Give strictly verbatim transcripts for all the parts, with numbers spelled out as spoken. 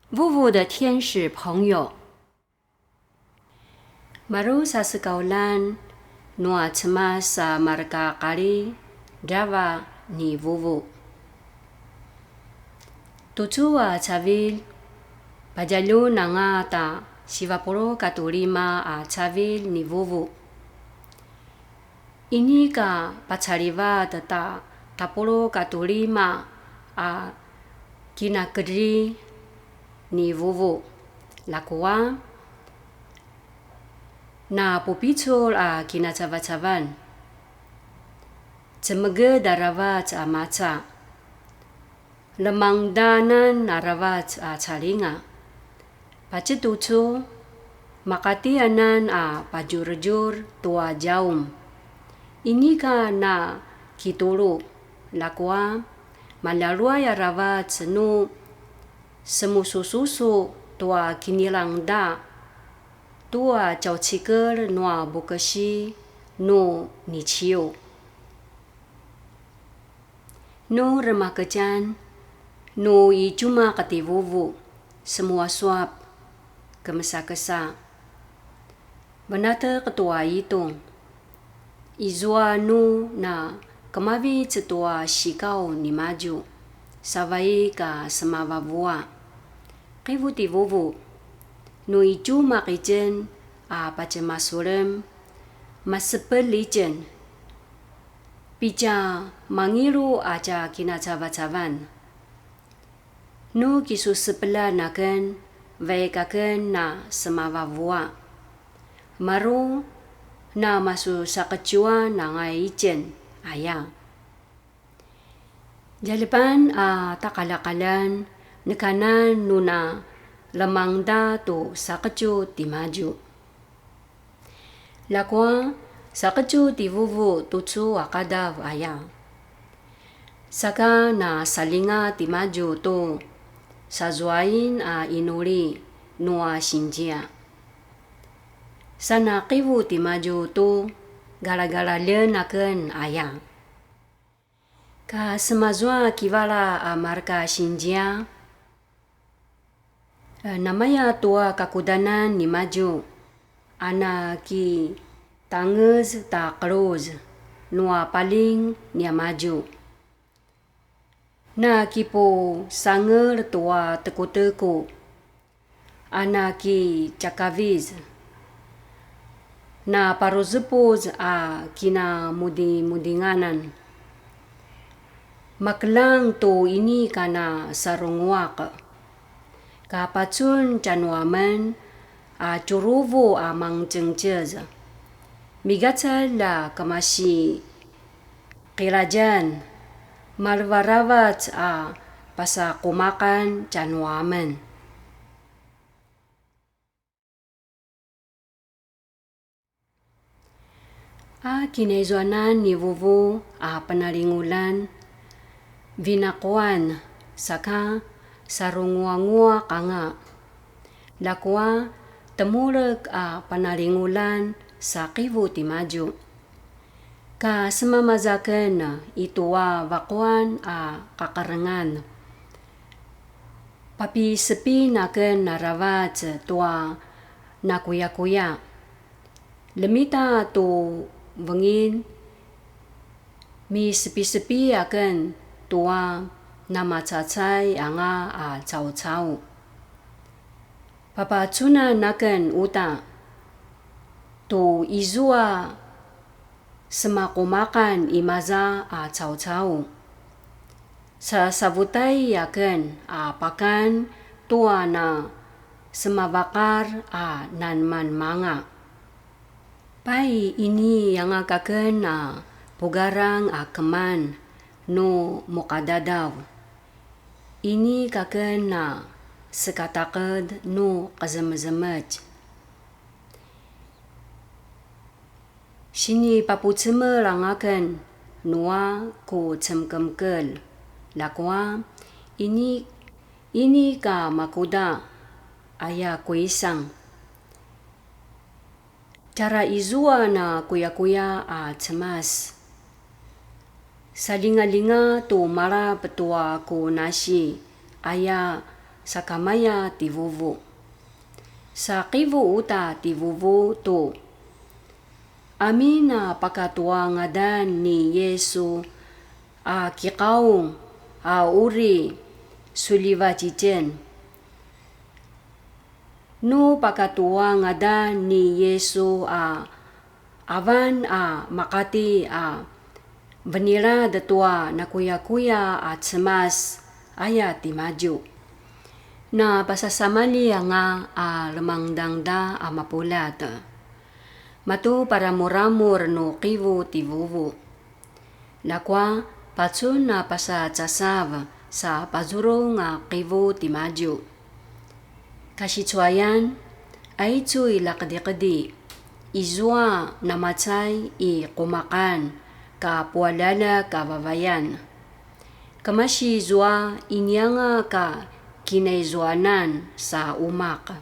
Vuvu 的天使朋友。Maru sasekauljan nua Cemas a mareka qali drava ni vuvu. Tucu a cavilj, padjaljun anga ta sivapulu katu lima a cavilj ni vuvu. Inika pacalivat ta tapulu katu lima a kinakedri ni vuvu. Lakua, na pupicul a kinacavacavan. Cemeged aravac a maca. Lemangdanan aravac a calinga. Pacetucu, makatianan a pajurjur tua djaum. Inika na kitulu, lakua, maljaluay aravac nu semusususu tua kinilangda, tua caucikel nua bukesi nu niciu. Nu remaketjan, nu i tjumaq ti vuvu, semuasuap, kemesakesa. Venatek tua itung, izua nu na kemavic tua sikaw nimadju, sa vaik a semavavua. Qivu ti vuvu, nu i tjumaq itjen a patjemasulem, masepel itjen, pitja mangilu a tja kinacavacavan. Nu kisusepelan aken, vaik aken na semavavua. Maru na masusaqetjuan anga itjen, aya. Djaljepan a taqaljaqaljan, nekanan nu na lemangda tu saqetju timadju. Ljakua, saqetju ti vuvu tucu a qadav aya. Saka na saljinga timadju tu sazuain a inuli nua sinzia. Sa na qivu timadju tu galagalaljen aken aya. Ka semazua kivala a marka sinzia, namaya tua kakudanan nimadju, a na kitangez ta qeluz nua paling niamadju. Na kipusangel tua tekuteku, a na kitjakaviz, na paruzepuz a kinamudimudinganan. Makeljang tu inika na sarunguaq, ka pacun tjanuamen a tjuruvu a mangtjengtjez. Migacalj a kemasi qiladjan, malevaravac a pasaqumaqan tjanuamen. A kinaizuanan ni vuvu a penalingulan, vinaquan, saka sarunguanguaq anga. Ljakua temulek a panalingulan sa qivu timadju. Ka semamazaken i tua vaquan a qaqarengan. Papisepin aken aravac tua nakuyakuya. Ljemita tu vengin, misepisepi aken tua namacacay anga a caucau. Papacunan aken uta tu izua semaqumaqan imaza a caucau. Sasavutai aken a pakan tua na semavaqar a nanmanmanga. Pai ini anga kaken a pugarang a keman nu muqadadav. Ini kaken a sekataqed nu qezemezemetj. Sinipapucemel anga aken nua ku cemekemekel. Ljakua, ini, ini ka makuda, aya ku isang. Tjara izua na kuyakuya a Cemas. Salingalinga tu malap tua ku nasi, aya sakamaya ti vuvu. Sa qivu uta ti vuvu tu amin a pakatuangadan ni Yesu a kiqaung a uri suljivatjitjen. Nu pakatuangadan ni Yesu a avan a maqati a venilad tua nakuyakuya a Cemas aya timadju. Na pasasamalji anga a lemangdangda a mapuljat. Matu paramuramur nu qivu ti vuvu. Ljakua pacun a pasacasav sa pazurung a qivu timadju. Kasicuayan, aicu i laqediqedi, izua namacay i qumaqan ka pualjaljak a vavayan. Kemasi izua inianga ka kinaizuanan sa umaq.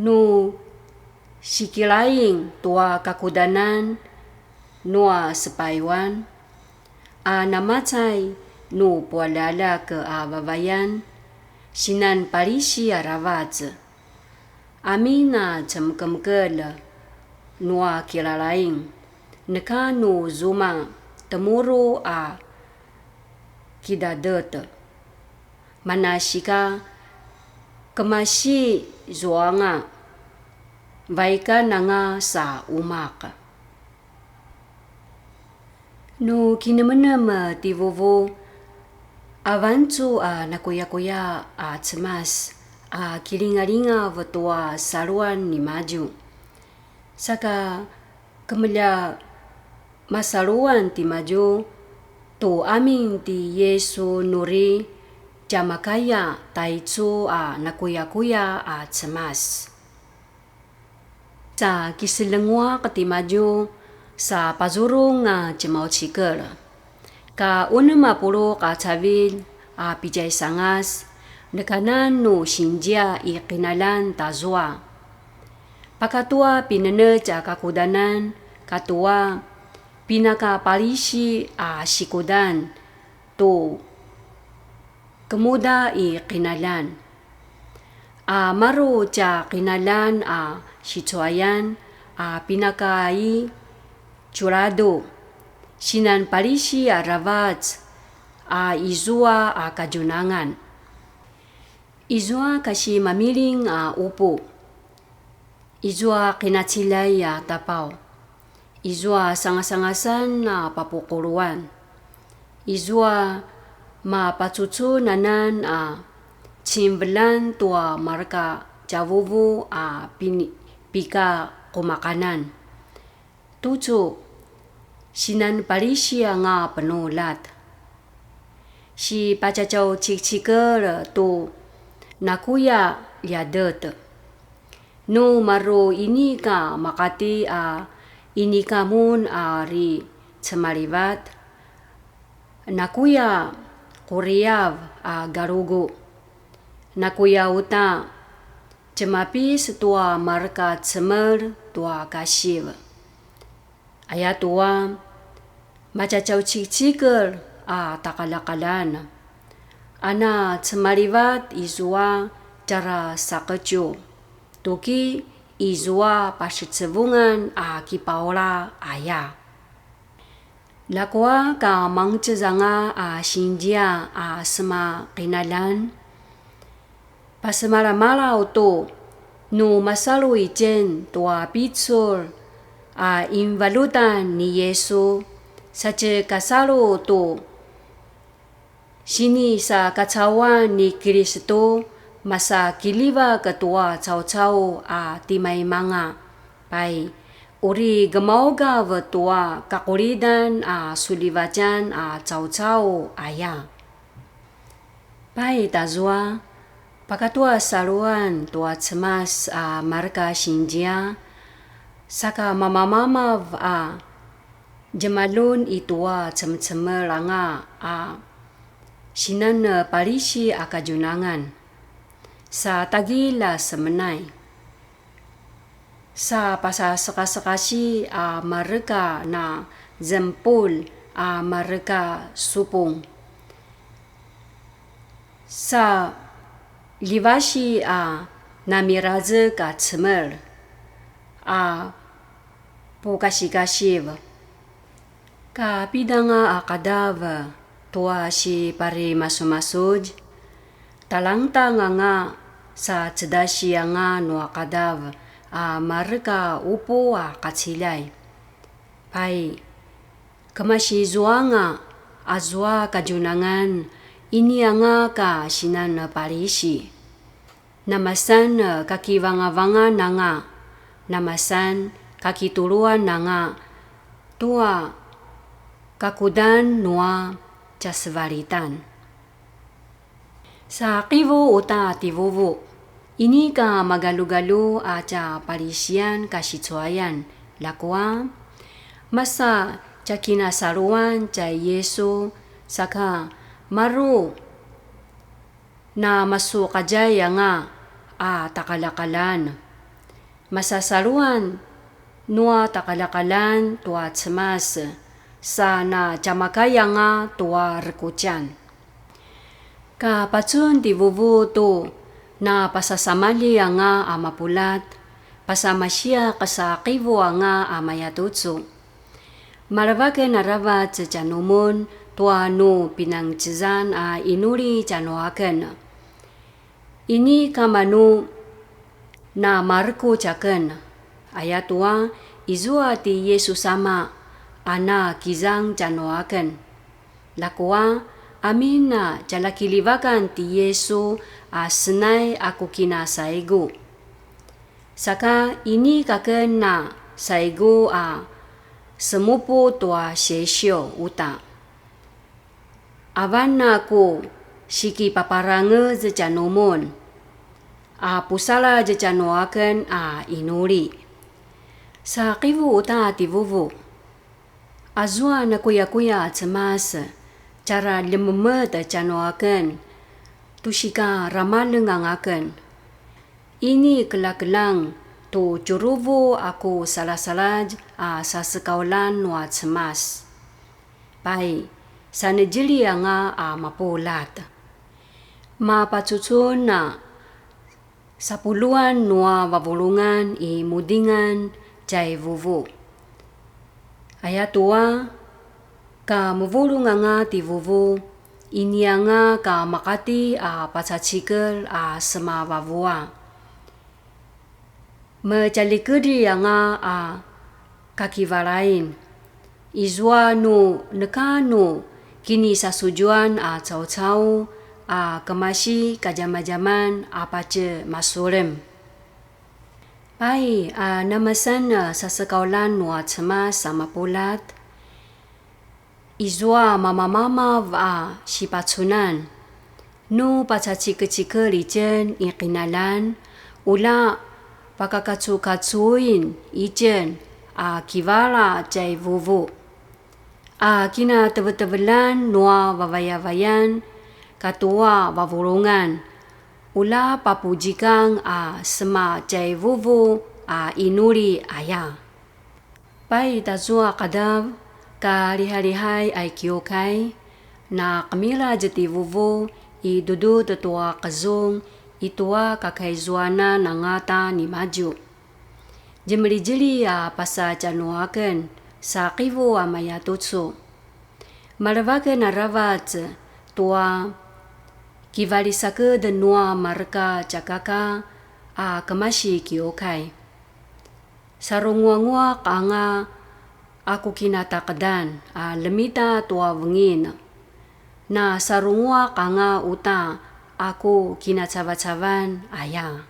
Nu sikilaing tua kakudanan nua sepayuan, a namacay nu pualjaljak a vavayan, sinan palisi aravac. Amin a cemekemekelj nua kilalaing, neka nu zuma temuru a kidadet. Manasika kemasi zuanga, vaikan anga sa umaq. Nu kinemenem ti vuvu, avancu a nakuyakuya a Cemas a kilingalingav tua saluan nimadju. Saka kemelja masaluan timadju tu amin ti Yesu nuri tjamakaya taicu a nakuyakuya a Cemas. Sa kiselenguaq timadju sa pazurung a tjemaucikel. Ka unem a puluq a cavilj a pitjaisangas, nekanan nu sinzia i qinaljan tazua. Pakatua pinenetj a kakudanan katua pinakapalisi a sikudan tu kemuda i qinaljan. A maru tja qinaljan a sicuayan a pinaka i culadu, sinan palisi aravac a izua a kadjunangan. Izua kasi mamiling a upu. Izua qinaciljay a tapaw. Izua sangasangasan a papuquluan. Izua mapacucunanan a cinvelan tua marka tjavuvu a pini-, pika qumaqanan. Tucu, sinan palisi anga penuljat. Sipacacaucikcikel tu nakuya ljadet. Nu maru inika maqati a inika mun a ri cemalivat, nakuya quriyav a galugu, nakuya uta cemapis tua marka cemel tua kasiv. Ayatua, macacaucikcikel a taqaljaqaljan. Ana cemalivat izua tjara saqetju, tuki izua pasecevungan a kipaula aya. Ljakua ka mangtjez anga a sinzia a sema qinaljan. Pasemalamalaw tu nu masalu itjen tua picul a invalutan ni Yesu, satje kasalu tu sinisakacauan ni Kilistu, masa kiljivak tua caucau a timaimanga. Pai, uri gemaugav tua kaqulidan a suljivatjan a caucau aya. Pai tazua, pakatua saluan tua Cemas a marka sinzia, saka mamamamav a djemaljun i tua cemecemel anga a sinan palisi a kadjunangan, sa tagilj a semenay. Sa pasasekasekazi a mareka na zempul a mareka supung. Sa ljivasi a namirazek a cemel a pukasikasiv. Kapidanga a qadav tua siparimasumasuj, talangtang anga sa cedasi anga nua qadav a mareka upu a qaciljay. Pai, kemasi zuanga azua kadjunangan, ini anga ka sinan Palisi. Namasan kakivangavangan anga, namasan kakituluan anga tua kakudan nua tjasevalitan. Sa qivu uta ti vuvu, inika magalugalu a tja Palisian kasicuayan, ljakua masa tja kinasaluan tjai Yisu, saka maru namasuqadjay anga a taqaljaqaljan. Masasaluan nua taqaljaqaljan tua Cemas, sa na tjamakay anga tua rekutjan. Ka pacun ti vuvu tu napasasamalji anga a mapuljat, pasamasiaq sa qivu anga a mayatucu. Maleva aken aravac tjanumun tua nu pinangtjezan a inuli tjanuaken. Ini kama nu namarekutj aken, ayatua izua ti Yisu sama a nakizang tjanuaken. Ljakua, amin a tjaljakiljivakan ti Yisu a senay a ku kinasaigu. Saka inika aken a saigu a semupu tua sisiu uta. Avan a ku sikipaparangez tjanumun, a pusaladj tjanuaken a inuli. Sa qivu uta ti vuvu. Azua nakuyakuya a Cemas, tjara ljememetj tjanuaken, tu sika ramaljeng anga aken. Ini keljakeljang tu tjuruvu a ku salasaladj a sasekauljan nua Cemas. Pai, sanedjeli anga a mapuljat. Mapacucun a sapuluan nua vavulungan i mudingan tjai vuvu. Ayatua, ka mevulung anga ti vuvu, ini anga ka maqati a pacacikel a semavavua. Metjalikedri anga a kakivalain. Izua nu neka nu kinisasujuan a caucau a kemasi kadjamadjaman a patje masulem. Pai a namasan a sasekauljan nua Cemas a mapuljat, izua mamamamav a sipacunan, nu pacacikecikel itjen i qinaljan, ula pakakacukacuin itjen a kivala tjai vuvu. A kinatevetevelan nua vavayavayan katua vavulungan, ula papudjikang a sema tjai vuvu a inuli aya. Pai tazua qadav, ka lihalihay a i kiukai, na qemiladj ti vuvu i dudut tua qezung i tua kakaizuanan angata nimadju. Djemedjedjeli a pasa tjanuaken, sa qivu a mayatucu. Maleva aken aravac tua kivalisaked nua mareka tjakaka a kemasi kiukai. Sarunguanguaq anga a ku kinataqedan a ljemita tua vengin. Na sarunguaq anga uta a ku kinacavacavan aya.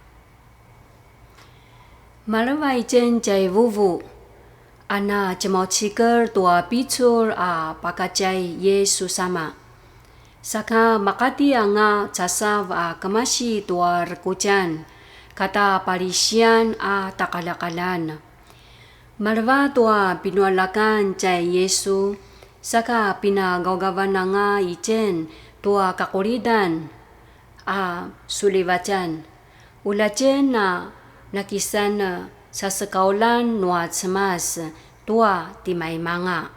Maleva itjen tjai vuvu, a na tjemaucikel tua picul a pakatjai Yisu sama. Saka maqati anga casav a kemasi tua rekutjan, kata palisian a taqaljaqaljan. Maleva tua pinualjakan tjai Yisu, saka pinagaugavan anga itjen tua kaqulidan a sulivatjan. Ula tjen a nakisan sasekauljan nua Cemas tua timaimanga.